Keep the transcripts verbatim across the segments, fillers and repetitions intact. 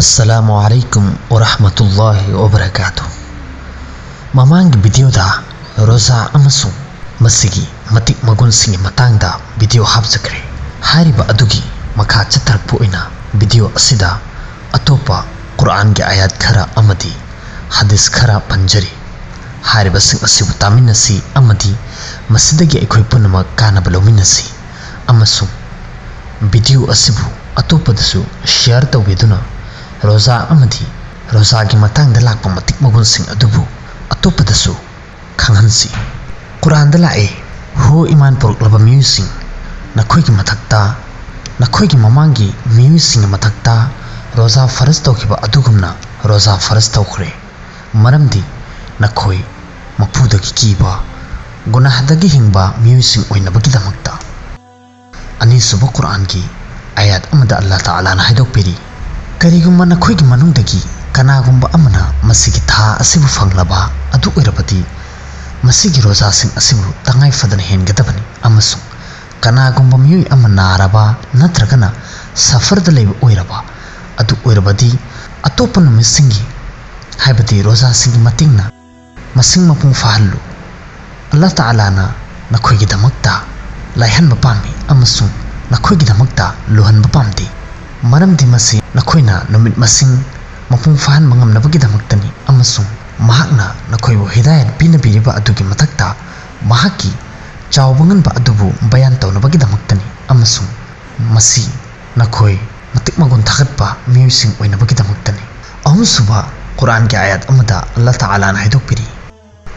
ꯑꯁꯂꯥꯃꯨ ꯑꯂꯥꯏꯀꯨꯝ ꯋꯔꯍꯃꯇꯨꯜꯂꯥꯍꯤ ꯋꯕꯔꯀꯥꯇꯨ꯫ ꯃꯃꯥꯡꯒꯤ ꯚꯤꯗꯤꯑꯣꯗ ꯔꯣꯖꯥ ꯑꯃꯁꯨꯡ ꯃꯁꯤꯒꯤ ꯃꯇꯤꯛ ꯃꯒꯨꯟꯁꯤꯡꯒꯤ ꯃꯇꯥꯡꯗ ꯚꯤꯗꯤꯑꯣ ꯍꯥꯞꯆꯈ꯭ꯔꯦ꯫ ꯍꯥꯏꯔꯤꯕ ꯑꯗꯨꯒꯤ ꯃꯈꯥ ꯆꯠꯊꯔꯛꯄ ꯑꯣꯏꯅ ꯚꯤꯗꯤꯑꯣ ꯑꯁꯤꯗ ꯑꯇꯣꯞꯄ ꯀꯨꯔꯥꯟꯒꯤ ꯑꯥꯌꯥꯠ ꯈꯔ ꯑꯃꯗꯤ ꯍꯗꯤꯁ ꯈꯔ ꯄꯟꯖꯔꯤ꯫ ꯍꯥꯏꯔꯤꯕꯁꯤꯡ ꯑꯁꯤꯕꯨ ꯇꯥꯃꯤꯟꯅꯁꯤ ꯑꯃꯗꯤ ꯃꯁꯤꯗꯒꯤ ꯑꯩꯈꯣꯏ ꯄꯨꯝꯅꯃꯛ ꯀꯥꯟꯅꯕ ꯂꯧꯃꯤꯟꯅꯁꯤ, ꯑꯃꯁꯨꯡ ꯚꯤꯗꯤꯑꯣ ꯑꯁꯤꯕꯨ ꯑꯇꯣꯞꯄꯗꯁꯨ ꯁꯤꯌꯥꯔ ꯇꯧꯕꯤꯗꯨꯅ ꯔꯣꯖꯥ ꯑꯃꯗꯤ ꯔꯣꯖꯥꯒꯤ ꯃꯇꯥꯡꯗ ꯂꯥꯛꯄ ꯃꯇꯤꯛ ꯃꯒꯨꯟꯁꯤꯡ ꯑꯗꯨꯕꯨ ꯑꯇꯣꯞꯄꯗꯁꯨ ꯈꯪꯍꯟꯁꯤ꯫ ꯀꯨꯔꯥꯟꯗ ꯂꯥꯛꯏ, "ꯍꯣ ꯏꯃꯥꯟ ꯄꯨꯔꯛꯂꯕ ꯃꯤꯑꯣꯏꯁꯤꯡ, ꯅꯈꯣꯏꯒꯤ ꯃꯊꯛꯇ, ꯅꯈꯣꯏꯒꯤ ꯃꯃꯥꯡꯒꯤ ꯃꯤꯑꯣꯏꯁꯤꯡꯒꯤ ꯃꯊꯛꯇ ꯔꯣꯖꯥ ꯐꯔꯖ ꯇꯧꯈꯤꯕ ꯑꯗꯨꯒꯨꯝꯅ ꯔꯣꯖꯥ ꯐꯔꯖ ꯇꯧꯈ꯭ꯔꯦ, ꯃꯔꯝꯗꯤ ꯅꯈꯣꯏ ꯃꯄꯨꯗꯒꯤ ꯀꯤꯕ, ꯒꯨꯅꯥꯍꯗꯒꯤ ꯍꯤꯡꯕ ꯃꯤꯑꯣꯏꯁꯤꯡ ꯑꯣꯏꯅꯕꯒꯤꯗꯃꯛꯇ"꯫ ꯑꯅꯤꯁꯨꯕ ꯀꯨꯔꯥꯟꯒꯤ ꯑꯥꯌꯥꯠ ꯑꯃꯗ ꯑꯜꯂꯥꯍ ꯇꯥꯂꯥꯅ ꯍꯥꯏꯗꯣꯛꯄꯤꯔꯤ, "ꯀꯔꯤꯒꯨꯝꯕ ꯅꯈꯣꯏꯒꯤ ꯃꯅꯨꯡꯗꯒꯤ ꯀꯅꯥꯒꯨꯝꯕ ꯑꯃꯅ ꯃꯁꯤꯒꯤ ꯊꯥ ꯑꯁꯤꯕꯨ ꯐꯪꯂꯕ ꯑꯗꯨ ꯑꯣꯏꯔꯕꯗꯤ, ꯃꯁꯤꯒꯤ ꯔꯣꯖꯥꯁꯤꯡ ꯑꯁꯤꯕꯨ ꯇꯉꯥꯏ ꯐꯗꯅ ꯍꯦꯟꯒꯗꯕꯅꯤ, ꯑꯃꯁꯨꯡ ꯀꯅꯥꯒꯨꯝꯕ ꯃꯤꯑꯣꯏ ꯑꯃ ꯅꯥꯔꯕ ꯅꯠꯇ꯭ꯔꯒꯅ ꯁꯐꯔꯗ ꯂꯩꯕ ꯑꯣꯏꯔꯕ ꯑꯗꯨ ꯑꯣꯏꯔꯕꯗꯤ, ꯑꯇꯣꯞꯄ ꯅꯨꯃꯤꯠꯁꯤꯡꯒꯤ, ꯍꯥꯏꯕꯗꯤ ꯔꯣꯖꯥꯁꯤꯡꯒꯤ ꯃꯇꯦꯡꯅ ꯃꯁꯤꯡ ꯃꯄꯨꯡ ꯐꯥꯍꯜꯂꯨ꯫ ꯑꯜꯂꯥꯍ ꯇꯥꯂꯥꯅ ꯅꯈꯣꯏꯒꯤꯗꯃꯛꯇ ꯂꯥꯏꯍꯟꯕ ꯄꯥꯝꯃꯤ ꯑꯃꯁꯨꯡ ꯅꯈꯣꯏꯒꯤꯗꯃꯛꯇ ꯂꯨꯍꯟꯕ ꯄꯥꯝꯗꯦ, ꯃꯔꯝꯗꯤ ꯃꯁꯤ ꯅꯈꯣꯏꯅ ꯅꯨꯃꯤꯠ ꯃꯁꯤꯡ ꯃꯄꯨꯡ ꯐꯥꯍꯟꯕ ꯉꯝꯅꯕꯒꯤꯗꯃꯛꯇꯅꯤ, ꯑꯃꯁꯨꯡ ꯃꯍꯥꯛꯅ ꯅꯈꯣꯏꯕꯨ ꯍꯤꯗꯥꯌꯠ ꯄꯤꯅꯕꯤꯔꯤꯕ ꯑꯗꯨꯒꯤ ꯃꯊꯛꯇ ꯃꯍꯥꯛꯀꯤ ꯆꯥꯎꯕ ꯉꯟꯕ ꯑꯗꯨꯕꯨ ꯕꯌꯥꯟ ꯇꯧꯅꯕꯒꯤꯗꯃꯛꯇꯅꯤ, ꯑꯃꯁꯨꯡ ꯃꯁꯤ ꯅꯈꯣꯏ ꯃꯇꯤꯛ ꯃꯒꯨꯟ ꯊꯥꯒꯠꯄ ꯃꯤꯑꯣꯏꯁꯤꯡ ꯑꯣꯏꯅꯕꯒꯤꯗꯃꯛꯇꯅꯤ"꯫ ꯑꯍꯨꯝꯁꯨꯕ ꯀꯨꯔꯥꯟꯒꯤ ꯑꯥꯌꯥꯠ ꯑꯃꯗ ꯑꯜꯂꯥꯍ ꯇꯥꯂꯥꯅ ꯍꯥꯏꯗꯣꯛꯄꯤꯔꯤ,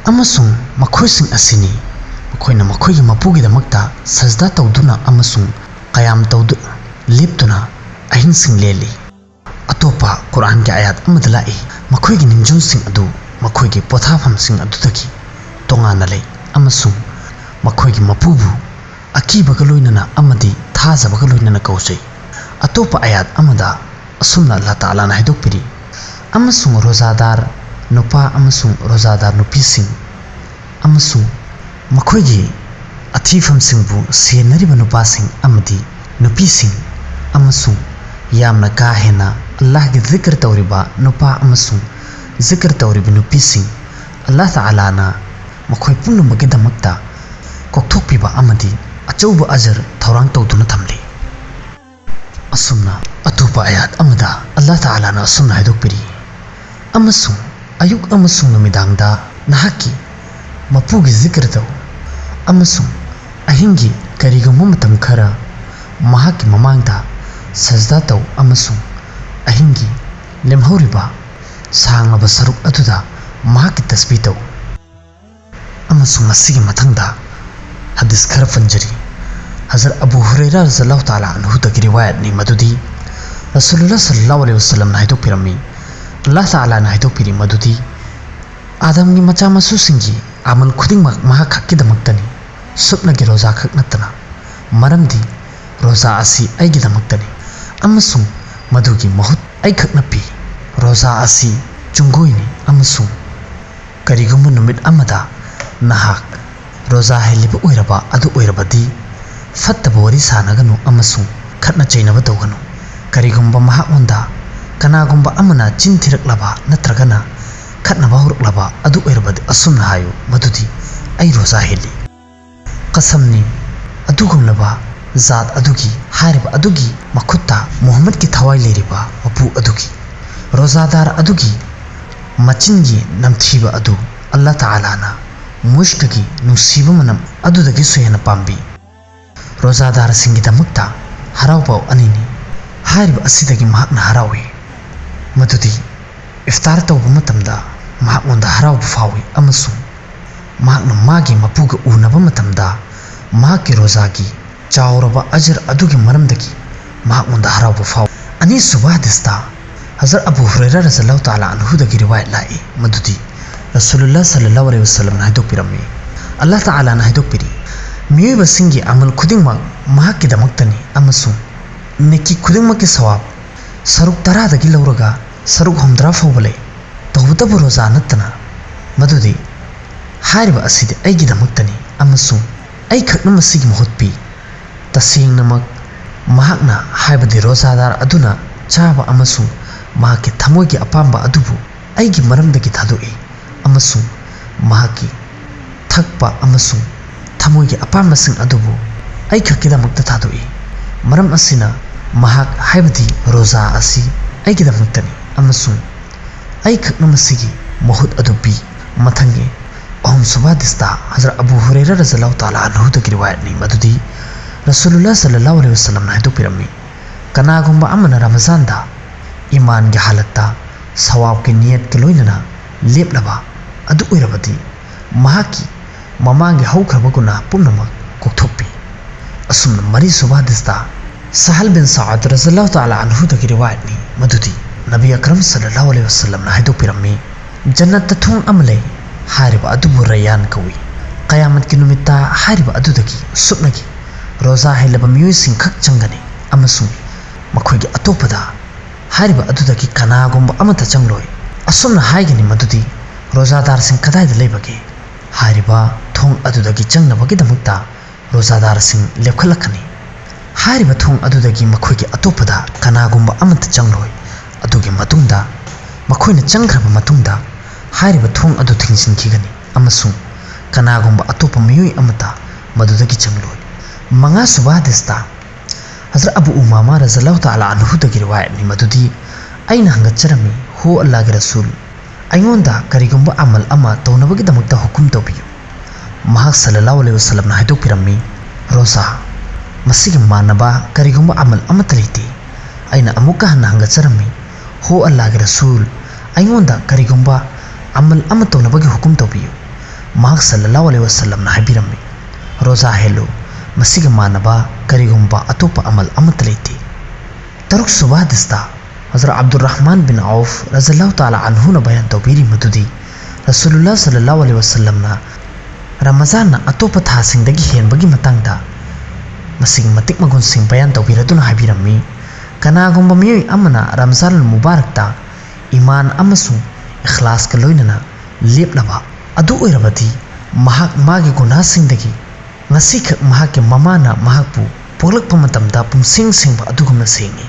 "ꯑꯃꯁꯨꯡ ꯃꯈꯣꯏꯁꯤꯡ ꯑꯁꯤꯅꯤ ꯃꯈꯣꯏꯅ ꯃꯈꯣꯏꯒꯤ ꯃꯄꯨꯒꯤꯗꯃꯛꯇ ꯁꯖꯗꯥ ꯇꯧꯗꯨꯅ ꯑꯃꯁꯨꯡ ꯀꯌꯥꯝ ꯇꯧꯗꯨ ꯂꯦꯞꯇꯨꯅ ꯑꯍꯤꯡꯁꯤꯡ ꯂꯦꯜꯂꯤ"꯫ ꯑꯇꯣꯞꯄ ꯀꯨꯔꯥꯟꯒꯤ ꯑꯥꯌꯥꯠ ꯑꯃꯗ ꯂꯥꯛꯏ, "ꯃꯈꯣꯏꯒꯤ ꯅꯤꯡꯖꯣꯝꯁꯤꯡ ꯑꯗꯨ ꯃꯈꯣꯏꯒꯤ ꯄꯣꯊꯥꯐꯝꯁꯤꯡ ꯑꯗꯨꯗꯒꯤ ꯇꯣꯉꯥꯟꯅ ꯂꯩ, ꯑꯃꯁꯨꯡ ꯃꯈꯣꯏꯒꯤ ꯃꯄꯨꯕꯨ ꯑꯀꯤꯕꯒ ꯂꯣꯏꯅꯅ ꯑꯃꯗꯤ ꯊꯥꯖꯕꯒ ꯂꯣꯏꯅꯅ ꯀꯧꯖꯩ"꯫ ꯑꯇꯣꯞꯄ ꯑꯥꯌꯥꯠ ꯑꯃꯗ ꯑꯁꯨꯝꯅ ꯑꯜꯂꯥꯍ ꯇꯥꯂꯥꯅ ꯍꯥꯏꯗꯣꯛꯄꯤꯔꯤ, "ꯑꯃꯁꯨꯡ ꯔꯣꯖꯥꯗꯥꯔ ꯅꯨꯄꯥ ꯑꯃꯁꯨꯡ ꯔꯣꯖꯥꯗꯥꯔ ꯅꯨꯄꯤꯁꯤꯡ ꯑꯃꯁꯨꯡ ꯃꯈꯣꯏꯒꯤ ꯑꯊꯤꯐꯝꯁꯤꯡꯕꯨ ꯁꯦꯟꯅꯔꯤꯕ ꯅꯨꯄꯥꯁꯤꯡ ꯑꯃꯗꯤ ꯅꯨꯄꯤꯁꯤꯡ, ꯑꯃꯁꯨꯡ ꯌꯥꯝꯅ ꯀꯥ ꯍꯦꯟꯅ ꯑꯜꯂꯥꯍꯒꯤ ꯖꯤꯀꯔ ꯇꯧꯔꯤꯕ ꯅꯨꯄꯥ ꯑꯃꯁꯨꯡ ꯖꯤꯀꯔ ꯇꯧꯔꯤꯕ ꯅꯨꯄꯤꯁꯤꯡ ꯑꯜꯂꯥꯍ ꯇꯥꯂꯥꯅ ꯃꯈꯣꯏ ꯄꯨꯝꯅꯃꯛꯀꯤꯗꯃꯛꯇ ꯀꯣꯛꯊꯣꯛꯄꯤꯕ ꯑꯃꯗꯤ ꯑꯆꯧꯕ ꯑꯖꯔ ꯊꯧꯔꯥꯡ ꯇꯧꯗꯨꯅ ꯊꯝꯂꯤ꯫ ꯑꯁꯨꯝꯅ ꯑꯇꯣꯞꯄ ꯑꯌꯥꯠ ꯑꯃꯗ ꯑꯜꯂꯥꯍ ꯇꯥꯂꯥꯅ ꯑꯁꯨꯝꯅ ꯍꯥꯏꯗꯣꯛꯄꯤꯔꯤ, "ꯑꯃꯁꯨꯡ ꯑꯌꯨꯛ ꯑꯃꯁꯨꯡ ꯅꯨꯃꯤꯗꯥꯡꯗ ꯅꯍꯥꯛꯀꯤ ꯃꯄꯨꯒꯤ ꯖꯤꯀꯔ ꯇꯧ, ꯑꯃꯁꯨꯡ ꯑꯍꯤꯡꯒꯤ ꯀꯔꯤꯒꯨꯝꯕ ꯃꯇꯝ ꯈꯔ ꯃꯍꯥꯛꯀꯤ ꯃꯃꯥꯡꯗ ꯁꯖꯗꯥ ꯇꯧ, ꯑꯃꯁꯨꯡ ꯑꯍꯤꯡꯒꯤ ꯂꯦꯝꯍꯧꯔꯤꯕ ꯁꯥꯡꯂꯕ ꯁꯔꯨꯛ ꯑꯗꯨꯗ ꯃꯍꯥꯛꯀꯤ ꯇꯁꯕꯤ ꯇꯧ"꯫ ꯑꯃꯁꯨꯡ ꯃꯁꯤꯒꯤ ꯃꯊꯪꯗ ꯍꯗꯤꯁ ꯈꯔ ꯄꯟꯖꯔꯤ꯫ ꯍꯖꯔꯠ ꯑꯕꯨ ꯍꯨꯔꯩꯔꯥ ꯔꯖꯜꯂꯥꯍꯨ ꯇꯥꯂꯥ ꯑꯟꯍꯨꯗꯒꯤ ꯔꯤꯋꯥꯌꯠꯅꯤ ꯃꯗꯨꯗꯤ ꯔꯁꯨꯂꯨꯜꯂꯥꯍ ꯁꯜꯂꯜꯂꯥꯍꯨ ꯑꯂꯩꯍꯤ ꯋꯁꯜꯂꯝꯅ ꯍꯥꯏꯗꯣꯛꯄꯤꯔꯝꯃꯤ, ꯑꯜꯂꯥꯍ ꯇꯥꯂꯥꯅ ꯍꯥꯏꯗꯣꯛꯄꯤꯔꯤ ꯃꯗꯨꯗꯤ, "ꯑꯥꯗꯝꯒꯤ ꯃꯆꯥ ꯃꯁꯨꯁꯤꯡꯒꯤ ꯑꯃꯜ ꯈꯨꯗꯤꯡꯃꯛ ꯃꯍꯥꯛ ꯈꯛꯀꯤꯗꯃꯛꯇꯅꯤ, ꯁꯨꯞꯅꯒꯤ ꯔꯣꯖꯥ ꯈꯛ ꯅꯠꯇꯅ, ꯃꯔꯝꯗꯤ ꯔꯣꯖꯥ ꯑꯁꯤ ꯑꯩꯒꯤꯗꯃꯛꯇꯅꯤ, ꯑꯃꯁꯨꯡ ꯃꯗꯨꯒꯤ ꯃꯍꯨꯠ ꯑꯩꯈꯛꯅ ꯄꯤ꯫ ꯔꯣꯖꯥ ꯑꯁꯤ ꯆꯨꯡꯒꯣꯏꯅꯤ, ꯑꯃꯁꯨꯡ ꯀꯔꯤꯒꯨꯝꯕ ꯅꯨꯃꯤꯠ ꯑꯃꯗ ꯅꯍꯥꯛ ꯔꯣꯖꯥ ꯍꯦꯜꯂꯤꯕ ꯑꯣꯏꯔꯕ ꯑꯗꯨ ꯑꯣꯏꯔꯕꯗꯤ, ꯐꯠꯇꯕ ꯋꯥꯔꯤ ꯁꯥꯟꯅꯒꯅꯨ ꯑꯃꯁꯨꯡ ꯈꯠꯅ ꯆꯩꯅꯕ ꯇꯧꯒꯅꯨ꯫ ꯀꯔꯤꯒꯨꯝꯕ ꯃꯍꯥꯛꯉꯣꯟꯗ ꯀꯅꯥꯒꯨꯝꯕ ꯑꯃꯅ ꯆꯤꯟ ꯊꯤꯔꯛꯂꯕ ꯅꯠꯇ꯭ꯔꯒꯅ ꯈꯠꯅꯕ ꯍꯧꯔꯛꯂꯕ ꯑꯗꯨ ꯑꯣꯏꯔꯕꯗꯤ, ꯑꯁꯨꯝꯅ ꯍꯥꯏꯌꯨ ꯃꯗꯨꯗꯤ, 'ꯑꯩ ꯔꯣꯖꯥ ꯍꯦꯜꯂꯤ꯫ ꯀꯁꯝꯅꯤ, ꯑꯗꯨꯒꯨꯝꯂꯕ ꯖꯥꯠ ꯑꯗꯨꯒꯤ, ꯍꯥꯏꯔꯤꯕ ꯑꯗꯨꯒꯤ ꯃꯈꯨꯠꯇ ꯃꯨꯍꯝꯃꯗꯀꯤ ꯊꯋꯥꯏ ꯂꯩꯔꯤꯕ ꯃꯄꯨ ꯑꯗꯨꯒꯤ, ꯔꯣꯖꯥꯗꯥꯔ ꯑꯗꯨꯒꯤ ꯃꯆꯤꯟꯒꯤ ꯅꯝꯊꯤꯕ ꯑꯗꯨ ꯑꯜꯂꯥꯍ ꯇꯥꯂꯥꯅ ꯃꯨꯁ꯭ꯛꯀꯤ ꯅꯨꯡꯁꯤꯕ ꯃꯅꯝ ꯑꯗꯨꯗꯒꯤꯁꯨ ꯍꯦꯟꯅ ꯄꯥꯝꯕꯤ"꯫ ꯔꯣꯖꯥꯗꯥꯔꯁꯤꯡꯒꯤꯗꯃꯛꯇ ꯍꯔꯥꯎ ꯄꯥꯎ ꯑꯅꯤꯅꯤ꯫ ꯍꯥꯏꯔꯤꯕ ꯑꯁꯤꯗꯒꯤ ꯃꯍꯥꯛꯅ ꯍꯔꯥꯎꯏ ꯃꯗꯨꯗꯤ ꯏꯐꯇꯥꯔ ꯇꯧꯕ ꯃꯇꯝꯗ ꯃꯍꯥꯛꯉꯣꯟꯗ ꯍꯔꯥꯎꯕ ꯐꯥꯎꯏ, ꯑꯃꯁꯨꯡ ꯃꯍꯥꯛꯅ ꯃꯥꯒꯤ ꯃꯄꯨꯒ ꯎꯅꯕ ꯃꯇꯝꯗ ꯃꯍꯥꯛꯀꯤ ꯔꯣꯖꯥꯒꯤ ꯆꯥꯎꯔꯕ ꯑꯖꯔ ꯑꯗꯨꯒꯤ ꯃꯔꯝꯗꯒꯤ ꯃꯍꯥꯛꯉꯣꯟꯗ ꯍꯔꯥꯎꯕ ꯐꯥꯎꯏ꯫ ꯑꯅꯤꯁꯨꯕ ꯍꯗꯤꯁꯇ ꯍꯖꯔꯠ ꯑꯕꯨ ꯍꯨꯔꯩꯔꯥ ꯔꯖꯜꯂꯥꯍꯨ ꯇꯥꯂꯥ ꯑꯟꯍꯨꯗꯒꯤ ꯔꯤꯋꯥꯌꯠ ꯂꯥꯛꯏ ꯃꯗꯨꯗꯤ ꯔꯁꯨꯂꯨꯜꯂꯥꯍ ꯁꯜꯂꯜꯂꯥꯍꯨ ꯑꯂꯩꯍꯤ ꯋꯁꯜꯂꯝꯅ ꯍꯥꯏꯗꯣꯛꯄꯤꯔꯝꯃꯤ, ꯑꯜꯂꯥꯍ ꯇꯥꯂꯥꯅ ꯍꯥꯏꯗꯣꯛꯄꯤꯔꯤ, "ꯃꯤꯑꯣꯏꯕꯁꯤꯡꯒꯤ ꯑꯃꯜ ꯈꯨꯗꯤꯡꯃꯛ ꯃꯍꯥꯛꯀꯤꯗꯃꯛꯇꯅꯤ, ꯑꯃꯁꯨꯡ ꯅꯦꯀꯤ ꯈꯨꯗꯤꯡꯃꯛꯀꯤ ꯁꯋꯥꯕ ꯁꯔꯨꯛ ꯇꯔꯥꯗꯒꯤ ꯂꯧꯔꯒ ꯁꯔꯨꯛ ꯍꯨꯝꯗ꯭ꯔꯥ ꯐꯥꯎꯕ ꯂꯩ, ꯇꯧꯕꯇꯕꯨ ꯔꯣꯖꯥ ꯅꯠꯇꯅ, ꯃꯗꯨꯗꯤ ꯍꯥꯏꯔꯤꯕ ꯑꯁꯤꯗꯤ ꯑꯩꯒꯤꯗꯃꯛꯇꯅꯤ, ꯑꯃꯁꯨꯡ ꯑꯩꯈꯛꯅ ꯃꯁꯤꯒꯤ ꯃꯍꯨꯠ ꯄꯤ"꯫ ꯇꯁꯦꯡꯅꯃꯛ ꯃꯍꯥꯛꯅ, ꯍꯥꯏꯕꯗꯤ ꯔꯣꯖꯥꯗꯥꯔ ꯑꯗꯨꯅ ꯆꯥꯕ ꯑꯃꯁꯨꯡ ꯃꯍꯥꯛꯀꯤ ꯊꯃꯣꯏꯒꯤ ꯑꯄꯥꯝꯕ ꯑꯗꯨꯕꯨ ꯑꯩꯒꯤ ꯃꯔꯝꯗꯒꯤ ꯊꯥꯗꯣꯛꯏ, ꯑꯃꯁꯨꯡ ꯃꯍꯥꯛꯀꯤ ꯊꯛꯄ ꯑꯃꯁꯨꯡ ꯊꯃꯣꯏꯒꯤ ꯑꯄꯥꯝꯕꯁꯤꯡ ꯑꯗꯨꯕꯨ ꯑꯩꯈꯛꯀꯤꯗꯃꯛꯇ ꯊꯥꯗꯣꯛꯏ꯫ ꯃꯔꯝ ꯑꯁꯤꯅ ꯃꯍꯥꯛ, ꯍꯥꯏꯕꯗꯤ ꯔꯣꯖꯥ ꯑꯁꯤ ꯑꯩꯒꯤꯗꯃꯛꯇꯅꯤ, ꯑꯃꯁꯨꯡ ꯑꯩꯈꯛꯅ ꯃꯁꯤꯒꯤ ꯃꯍꯨꯠ ꯑꯗꯨ ꯄꯤ꯫ ꯃꯊꯪꯒꯤ ꯑꯍꯨꯝꯁꯨꯕ ꯍꯗꯤꯁꯇ ꯍꯖꯔꯠ ꯑꯕꯨ ꯍꯨꯔꯩꯔꯥ ꯔꯖꯜꯂꯥꯍꯨ ꯇꯥꯂꯥ ꯑꯟꯍꯨꯗꯒꯤ ꯔꯤꯋꯥꯌꯠꯅꯤ, ꯃꯗꯨꯗꯤ ꯔꯁꯨꯂꯨꯜꯂꯥꯍ ꯁꯜꯂꯜꯂꯥꯍꯨ ꯑꯂꯩꯍꯤ ꯋꯥꯁꯜꯂꯝꯅ ꯍꯥꯏꯗꯣꯛꯄꯤꯔꯝꯃꯤ, ꯀꯅꯥꯒꯨꯝꯕ ꯑꯃꯅ ꯔꯃꯖꯥꯟꯗ ꯏꯃꯥꯟꯒꯤ ꯍꯥꯂꯠꯇ ꯁꯋꯥꯕꯀꯤ ꯅꯤꯌꯠꯀ ꯂꯣꯏꯅꯅ ꯂꯦꯞꯂꯕ ꯑꯗꯨ ꯑꯣꯏꯔꯕꯗꯤ, ꯃꯍꯥꯛꯀꯤ ꯃꯃꯥꯡꯒꯤ ꯍꯧꯈ꯭ꯔꯕ ꯒꯨꯅꯥꯍ ꯄꯨꯝꯅꯃꯛ ꯀꯣꯛꯊꯣꯛꯄꯤ꯫ ꯑꯁꯨꯝꯅ ꯃꯔꯤꯁꯨꯕ ꯍꯗꯤꯁꯇ ꯁꯍꯜ ꯕꯤꯟ ꯁꯥꯗ ꯔꯖꯜꯂꯥꯍꯨ ꯇꯥꯂꯥ ꯑꯟꯍꯨꯗꯒꯤ ꯔꯤꯋꯥꯌꯠꯅꯤ, ꯃꯗꯨꯗꯤ ꯅꯕꯤ ꯑꯀꯔꯝ ꯁꯜꯂꯜꯂꯥꯍꯨ ꯑꯂꯩꯍꯤ ꯋꯥꯁꯜꯂꯝꯅ ꯍꯥꯏꯗꯣꯛꯄꯤꯔꯝꯃꯤ, "ꯖꯟꯅꯠꯇ ꯊꯣꯡ ꯑꯃ ꯂꯩ, ꯍꯥꯏꯔꯤꯕ ꯑꯗꯨꯕꯨ ꯔꯌꯥꯟ ꯀꯧꯏ꯫ ꯀꯌꯥꯃꯠꯀꯤ ꯅꯨꯃꯤꯠꯇ ꯍꯥꯏꯔꯤꯕ ꯑꯗꯨꯗꯒꯤ ꯁꯨꯞꯅꯒꯤ ꯔꯣꯖꯥ ꯍꯦꯜꯂꯕ ꯃꯤꯑꯣꯏꯁꯤꯡ ꯈꯛ ꯆꯪꯒꯅꯤ, ꯑꯃꯁꯨꯡ ꯃꯈꯣꯏꯒꯤ ꯑꯇꯣꯞꯄꯗ ꯍꯥꯏꯔꯤꯕ ꯑꯗꯨꯗꯒꯤ ꯀꯅꯥꯒꯨꯝꯕ ꯑꯃꯠꯇ ꯆꯪꯂꯣꯏ꯫ ꯑꯁꯨꯝꯅ ꯍꯥꯏꯒꯅꯤ ꯃꯗꯨꯗꯤ ꯔꯣꯖꯥꯗꯥꯔꯁꯤꯡ ꯀꯗꯥꯏꯗ ꯂꯩꯕꯒꯦ? ꯍꯥꯏꯔꯤꯕ ꯊꯣꯡ ꯑꯗꯨꯗꯒꯤ ꯆꯪꯅꯕꯒꯤꯗꯃꯛꯇ ꯔꯣꯖꯥꯗꯥꯔꯁꯤꯡ ꯂꯦꯞꯈꯠꯂꯛꯀꯅꯤ꯫ ꯍꯥꯏꯔꯤꯕ ꯊꯣꯡ ꯑꯗꯨꯗꯒꯤ ꯃꯈꯣꯏꯒꯤ ꯑꯇꯣꯞꯄꯗ ꯀꯅꯥꯒꯨꯝꯕ ꯑꯃꯠꯇ ꯆꯪꯂꯣꯏ꯫ ꯑꯗꯨꯒꯤ ꯃꯇꯨꯡꯗ, ꯃꯈꯣꯏꯅ ꯆꯪꯈ꯭ꯔꯕ ꯃꯇꯨꯡꯗ, ꯍꯥꯏꯔꯤꯕ ꯊꯣꯡ ꯑꯗꯨ ꯊꯤꯡꯖꯤꯟꯈꯤꯒꯅꯤ, ꯑꯃꯁꯨꯡ ꯀꯅꯥꯒꯨꯝꯕ ꯑꯇꯣꯞꯄ ꯃꯤꯑꯣꯏ ꯑꯃꯠꯇ ꯃꯗꯨꯗꯒꯤ ꯆꯪꯂꯣꯏ"꯫ ꯃꯉꯥꯁꯨꯕ ꯍꯗꯤꯁꯇ ꯍꯖꯔꯠ ꯑꯕꯨ ꯎꯃꯥꯃꯥ ꯔꯖꯜꯂꯥꯍꯨ ꯇꯥꯂꯥ ꯑꯟꯍꯨꯗꯒꯤ ꯔꯤꯋꯥꯌꯠꯅꯤ, ꯃꯗꯨꯗꯤ ꯑꯩꯅ ꯍꯪꯒꯠꯆꯔꯝꯃꯤ, "ꯍꯣ ꯑꯜꯂꯥꯍꯒꯤ ꯔꯁꯨꯜ, ꯑꯩꯉꯣꯟꯗ ꯀꯔꯤꯒꯨꯝꯕ ꯑꯃꯜ ꯑꯃ ꯇꯧꯅꯕꯒꯤꯗꯃꯛꯇ ꯍꯨꯀꯨꯝ ꯇꯧꯕꯤꯌꯨ"꯫ ꯃꯍꯥꯛ ꯁꯜꯂꯜꯂꯥꯍꯨ ꯑꯂꯩꯍꯤ ꯋꯥꯁꯜꯂꯝꯅ ꯍꯥꯏꯗꯣꯛꯄꯤꯔꯝꯃꯤ, "ꯔꯣꯖꯥ, ꯃꯁꯤꯒ ꯃꯥꯟꯅꯕ ꯀꯔꯤꯒꯨꯝꯕ ꯑꯃꯜ ꯑꯃꯠꯇ ꯂꯩꯇꯦ"꯫ ꯑꯩꯅ ꯑꯃꯨꯛꯀ ꯍꯟꯅ ꯍꯪꯒꯠꯆꯔꯝꯃꯤ, "ꯍꯣ ꯑꯜꯂꯥꯍꯒꯤ ꯔꯁꯨꯜ, ꯑꯩꯉꯣꯟꯗ ꯀꯔꯤꯒꯨꯝꯕ ꯑꯃꯜ ꯑꯃ ꯇꯧꯅꯕꯒꯤ ꯍꯨꯀꯨꯝ ꯇꯧꯕꯤꯌꯨ"꯫ ꯃꯍꯥꯛ ꯁꯜꯂꯜꯂꯥꯍꯨ ꯑꯂꯩꯍꯤ ꯋꯥꯁꯜꯂꯝꯅ ꯍꯥꯏꯕꯤꯔꯝꯃꯤ, "ꯔꯣꯖꯥ ꯍꯦꯜꯂꯨ, ꯃꯁꯤꯒ ꯃꯥꯟꯅꯕ ꯀꯔꯤꯒꯨꯝꯕ ꯑꯇꯣꯞꯄ ꯑꯃꯜ ꯑꯃꯠꯇ ꯂꯩꯇꯦ"꯫ ꯇꯔꯨꯛꯁꯨꯕ ꯍꯗꯤꯁꯇ ꯍꯖꯔꯠ ꯑꯕꯗꯨꯔꯔꯍꯃꯥꯟ ꯕꯤꯟ ꯑꯧꯐ ꯔꯖꯜꯂꯥꯍꯨ ꯇꯥꯂꯥ ꯑꯟꯍꯨꯅ ꯕꯌꯥꯟ ꯇꯧꯕꯤꯔꯤ, ꯃꯗꯨꯗꯤ ꯔꯁꯨꯂꯨꯜꯂꯥꯍ ꯁꯜꯂꯜꯂꯥꯍꯨ ꯑꯂꯩꯍꯤ ꯋꯥꯁꯜꯂꯝꯅ ꯔꯃꯖꯥꯟꯅ ꯑꯇꯣꯞꯄ ꯊꯥꯁꯤꯡꯗꯒꯤ ꯍꯦꯟꯕꯒꯤ ꯃꯇꯥꯡꯗ ꯃꯁꯤꯒꯤ ꯃꯇꯤꯛ ꯃꯒꯨꯟꯁꯤꯡ ꯕꯌꯥꯟ ꯇꯧꯕꯤꯔꯗꯨꯅ ꯍꯥꯏꯕꯤꯔꯝꯃꯤ, "ꯀꯅꯥꯒꯨꯝꯕ ꯃꯤꯑꯣꯏ ꯑꯃꯅ ꯔꯝꯖꯥꯟ ꯃꯨꯕꯥꯔꯛꯇ ꯏꯃꯥꯟ ꯑꯃꯁꯨꯡ ꯏꯈꯂꯥꯁꯀ ꯂꯣꯏꯅꯅ ꯂꯦꯞꯂꯕ ꯑꯗꯨ ꯑꯣꯏꯔꯕꯗꯤ, ꯃꯍꯥꯛ ꯃꯥꯒꯤ ꯒꯨꯅꯥꯁꯤꯡꯗꯒꯤ ꯉꯁꯤꯈꯛ ꯃꯍꯥꯛꯀꯤ ꯃꯃꯥꯅ ꯃꯍꯥꯛꯄꯨ ꯄꯣꯛꯂꯛꯄ ꯃꯇꯝꯗ ꯄꯨꯝꯁꯦꯡ ꯁꯦꯡꯕ ꯑꯗꯨꯒꯨꯝꯅ ꯁꯦꯡꯏ"꯫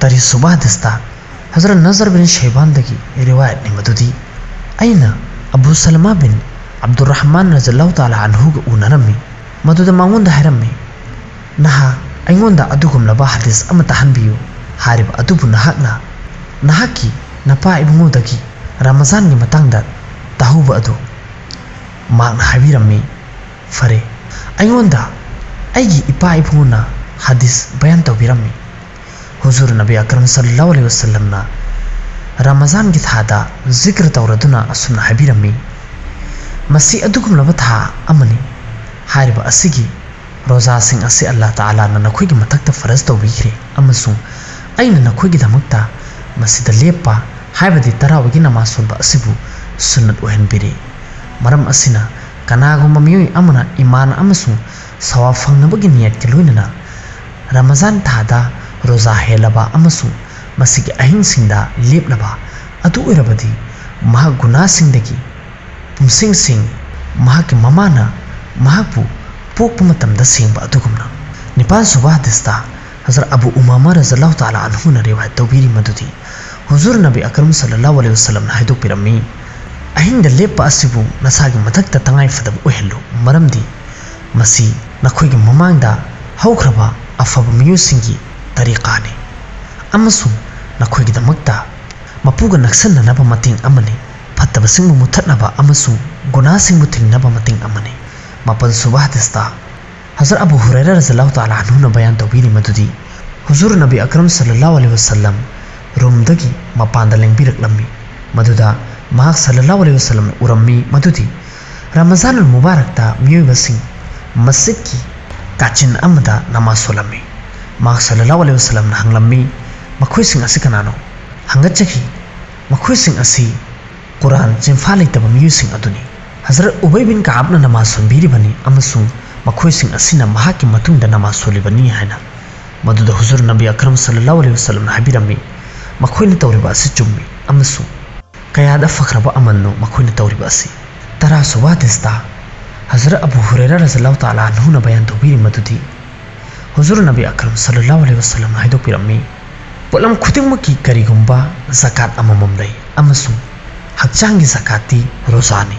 ꯇꯔꯦꯠꯁꯨꯕ ꯍꯗꯤꯁꯇ ꯍꯖꯔꯠ ꯅꯖꯔ ꯕꯤꯟ ꯁꯩꯕꯥꯟꯗꯒꯤ ꯔꯤꯋꯥꯌꯠꯅꯤ ꯃꯗꯨꯗꯤ, ꯑꯩꯅ ꯑꯕꯨ ꯁꯂꯃꯥ ꯕꯤꯟ ꯑꯕꯗꯨꯔꯔꯍꯃꯥꯟ ꯔꯖꯜꯂꯥꯍꯨ ꯇꯥꯂꯥ ꯑꯟꯍꯨꯒ ꯎꯅꯔꯝꯃꯤ꯫ ꯃꯗꯨꯗ ꯃꯉꯣꯟꯗ ꯍꯥꯏꯔꯝꯃꯤ, "ꯅꯍꯥꯛ ꯑꯩꯉꯣꯟꯗ ꯑꯗꯨꯒꯨꯝꯂꯕ ꯍꯗꯤꯁ ꯑꯃ ꯇꯥꯍꯟꯕꯤꯌꯨ꯫ ꯍꯥꯏꯔꯤꯕ ꯑꯗꯨꯕꯨ ꯅꯍꯥꯛꯅ ꯅꯍꯥꯛꯀꯤ ꯅꯄꯥ ꯏꯕꯨꯡꯉꯣꯗꯒꯤ ꯔꯃꯖꯥꯟꯒꯤ ꯃꯇꯥꯡꯗ ꯇꯥꯍꯧꯕ ꯑꯗꯨ?" ꯃꯍꯥꯛꯅ ꯍꯥꯏꯕꯤꯔꯝꯃꯤ, "ꯐꯔꯦ, ꯑꯩꯉꯣꯟꯗ ꯑꯩꯒꯤ ꯏꯄꯥ ꯏꯕꯨꯡꯉꯣꯅ ꯍꯗꯤꯁ ꯕꯌꯥꯟ ꯇꯧꯕꯤꯔꯝꯃꯤ꯫ ꯍꯨꯖꯨꯔ ꯅꯕꯤ ꯑꯀꯔꯝ ꯁꯜꯂꯜꯂꯥꯍꯨ ꯑꯂꯩꯍꯤ ꯋꯁꯜꯂꯝꯅ ꯔꯃꯖꯥꯟꯒꯤ ꯊꯥꯗ ꯖꯤꯀ꯭ꯔ ꯇꯧꯔꯗꯨꯅ ꯑꯁꯨꯝꯅ ꯍꯥꯏꯕꯤꯔꯝꯃꯤ, 'ꯃꯁꯤ ꯑꯗꯨꯒꯨꯝꯂꯕ ꯊꯥ ꯑꯃꯅꯤ꯫ ꯍꯥꯏꯔꯤꯕ ꯑꯁꯤꯒꯤ ꯔꯣꯖꯥꯁꯤꯡ ꯑꯁꯤ ꯑꯜꯂꯥꯍ ꯇꯥꯂꯥꯅ ꯅꯈꯣꯏꯒꯤ ꯃꯊꯛꯇ ꯐꯔꯖ ꯇꯧꯕꯤꯈ꯭ꯔꯦ, ꯑꯃꯁꯨꯡ ꯑꯩꯅ ꯅꯈꯣꯏꯒꯤꯗꯃꯛꯇ ꯃꯁꯤꯗ ꯂꯦꯞꯄ, ꯍꯥꯏꯕꯗꯤ ꯇꯔꯥꯋꯤꯒꯤ ꯅꯃꯥꯖ ꯁꯣꯟꯕ ꯑꯁꯤꯕꯨ ꯁꯨꯟꯅꯠ ꯑꯣꯏꯍꯟꯕꯤꯔꯦ꯫ ꯃꯔꯝ ꯑꯁꯤꯅ, ꯀꯅꯥꯒꯨꯝꯕ ꯃꯤꯑꯣꯏ ꯑꯃꯅ ꯏꯃꯥꯟ ꯑꯃꯁꯨꯡ ꯁꯋꯥꯕ ꯐꯪꯅꯕꯒꯤ ꯅꯤꯌꯠꯀ ꯂꯣꯏꯅꯅ ꯔꯃꯖꯥꯟ ꯊꯥꯗ ꯔꯣꯖꯥ ꯍꯦꯜꯂꯕ ꯑꯃꯁꯨꯡ ꯃꯁꯤꯒꯤ ꯑꯍꯤꯡꯁꯤꯡꯗ ꯂꯦꯞꯂꯕ ꯑꯗꯨ ꯑꯣꯏꯔꯕꯗꯤ, ꯃꯍꯥꯛ ꯒꯨꯅꯥꯁꯤꯡꯗꯒꯤ ꯄꯨꯝꯁꯦꯡ ꯁꯦꯡꯏ, ꯃꯍꯥꯛꯀꯤ ꯃꯃꯥꯅ ꯃꯍꯥꯛꯄꯨ ꯄꯣꯛꯄ ꯃꯇꯝꯗ ꯁꯦꯡꯕ ꯑꯗꯨꯒꯨꯝꯅ꯫ ꯅꯤꯄꯥꯟꯁꯨꯕ ꯍꯗꯤꯁꯇ ꯍꯖꯔꯠ ꯑꯕꯨ ꯎꯃꯥꯃꯥ ꯔꯖꯜꯂꯥꯍꯨ ꯇꯥꯂꯥ ꯑꯟꯍꯨꯅ ꯔꯤꯋꯥꯌꯠ ꯇꯧꯕꯤꯔꯤ ꯃꯗꯨꯗꯤ, ꯍꯨꯖꯨꯔ ꯅꯕꯤ ꯑꯀꯔꯝ ꯁꯜꯂꯜꯂꯥꯍꯨ ꯑꯂꯩꯍꯤ ꯋꯁꯜꯂꯝꯅ ꯍꯥꯏꯗꯣꯛꯄꯤꯔꯝꯃꯤ, "ꯑꯍꯤꯡꯗ ꯂꯦꯞꯄ ꯑꯁꯤꯕꯨ ꯅꯁꯥꯒꯤ ꯃꯊꯛꯇ ꯇꯉꯥꯏ ꯐꯗꯕ ꯑꯣꯏꯍꯜꯂꯨ, ꯃꯔꯝꯗꯤ ꯃꯁꯤ ꯅꯈꯣꯏꯒꯤ ꯃꯃꯥꯡꯗ ꯍꯧꯈ꯭ꯔꯕ ꯑꯐꯕ ꯃꯤꯑꯣꯏꯁꯤꯡꯒꯤ ꯇꯔꯤꯀꯥꯅꯤ, ꯑꯃꯁꯨꯡ ꯅꯈꯣꯏꯒꯤꯗꯃꯛꯇ ꯃꯄꯨꯒ ꯅꯛꯁꯟꯅꯅꯕ ꯃꯇꯦꯡ ꯑꯃꯅꯤ, ꯐꯠꯇꯕꯁꯤꯡꯕꯨ ꯃꯨꯠꯊꯠꯅꯕ ꯑꯃꯁꯨꯡ ꯒꯨꯅꯥꯁꯤꯡꯕꯨ ꯊꯤꯡꯅꯕ ꯃꯇꯦꯡ ꯑꯃꯅꯤ"꯫ ꯃꯥꯄꯟꯁꯨꯕ ꯍꯗꯤꯁꯇ ꯍꯖꯔꯠ ꯑꯕꯨ ꯍꯨꯔꯥꯏꯔꯥ ꯔꯖꯜꯂꯥꯍꯨ ꯇꯥꯂꯥ ꯑꯟꯍꯨꯅ ꯕꯌꯥꯟ ꯇꯧꯕꯤꯔꯤ ꯃꯗꯨꯗꯤ, ꯍꯨꯖꯨꯔ ꯅꯕꯤ ꯑꯀꯔꯝ ꯁꯜꯂꯜꯂꯥꯍꯨ ꯑꯂꯩꯍꯤ ꯋꯁꯜꯂꯝ ꯔꯨꯝꯗꯒꯤ ꯃꯄꯥꯟꯗ ꯂꯦꯡꯕꯤꯔꯛꯂꯝꯃꯤ꯫ ꯃꯗꯨꯗ ꯃꯍꯥꯛ ꯁꯜꯂꯜꯂꯥꯍꯨ ꯑꯂꯩꯍꯤ ꯋꯁꯜꯂꯝꯅ ꯎꯔꯝꯃꯤ ꯃꯗꯨꯗꯤ, ꯔꯃꯖꯥꯟ ꯑꯜ ꯃꯨꯕꯥꯔꯛꯇ ꯃꯤꯑꯣꯏꯕꯁꯤꯡ ꯃꯁꯖꯤꯗꯀꯤ ꯀꯥꯆꯤꯟ ꯑꯃꯗ ꯅꯃꯥꯖ ꯁꯣꯜꯂꯝꯃꯤ꯫ ꯃꯍꯥꯛ ꯁꯜꯂꯜꯂꯥꯍꯨ ꯑꯂꯩꯍꯤ ꯋꯁꯜꯂꯝꯅ ꯍꯪꯂꯝꯃꯤ, "ꯃꯈꯣꯏꯁꯤꯡ ꯑꯁꯤ ꯀꯅꯥꯅꯣ?" ꯍꯪꯒꯠꯆꯈꯤ, "ꯃꯈꯣꯏꯁꯤꯡ ꯑꯁꯤ ꯀꯨꯔꯥꯟ ꯆꯤꯟꯐꯥ ꯂꯩꯇꯕ ꯃꯤꯑꯣꯏꯁꯤꯡ ꯑꯗꯨꯅꯤ꯫ ꯍꯖꯔꯠ ꯎꯕꯩ ꯕꯤꯟ ꯀꯥꯕꯅ ꯅꯃꯥꯖ ꯁꯣꯟꯕꯤꯔꯤꯕꯅꯤ ꯑꯃꯁꯨꯡ ꯃꯈꯣꯏꯁꯤꯡ ꯑꯁꯤꯅ ꯃꯍꯥꯛꯀꯤ ꯃꯇꯨꯡꯗ ꯅꯃꯥꯖ ꯁꯣꯜꯂꯤꯕꯅꯤ" ꯍꯥꯏꯅ꯫ ꯃꯗꯨꯗ ꯍꯨꯖꯨꯔ ꯅꯕꯤ ꯑꯀꯔꯝ ꯁꯜꯂꯜꯂꯥꯍꯨ ꯑꯂꯩꯍꯤ ꯋꯁꯜꯂꯝꯅ ꯍꯥꯏꯕꯤꯔꯝꯃꯤ, "ꯃꯈꯣꯏꯅ ꯇꯧꯔꯤꯕ ꯑꯁꯤ ꯆꯨꯝꯃꯤ ꯑꯃꯁꯨꯡ ꯀꯌꯥꯗ ꯐꯈ꯭ꯔꯕ ꯑꯃꯜꯅꯣ ꯃꯈꯣꯏꯅ ꯇꯧꯔꯤꯕ ꯑꯁꯤ"꯫ ꯇꯔꯥꯁꯨꯕ ꯍꯗꯤꯁꯇ ꯍꯖꯔꯠ ꯑꯕꯨ ꯍꯨꯔꯥꯏꯔꯥ ꯔꯖꯜꯂꯥꯍꯨ ꯇꯥꯂꯥ ꯑꯟꯍꯨꯅ ꯕꯌꯥꯟ ꯇꯧꯕꯤꯔꯤ ꯃꯗꯨꯗꯤ, ꯍꯨꯖꯨꯔ ꯅꯕꯤ ꯑꯀꯔꯝ ꯁꯜꯂꯜꯂꯥꯍꯨ ꯑꯂꯩꯍꯤ ꯋꯁꯜꯂꯝꯅ ꯍꯥꯏꯗꯣꯛꯄꯤꯔꯝꯃꯤ, ꯄꯣꯠꯂꯝ ꯈꯨꯗꯤꯡꯃꯛꯀꯤ ꯀꯔꯤꯒꯨꯝꯕ ꯖꯀꯥꯠ ꯑꯃꯃꯝ ꯂꯩ, ꯑꯃꯁꯨꯡ ꯍꯛꯆꯥꯡꯒꯤ ꯖꯀꯥꯠꯇꯤ ꯔꯣꯖꯥꯅꯤ꯫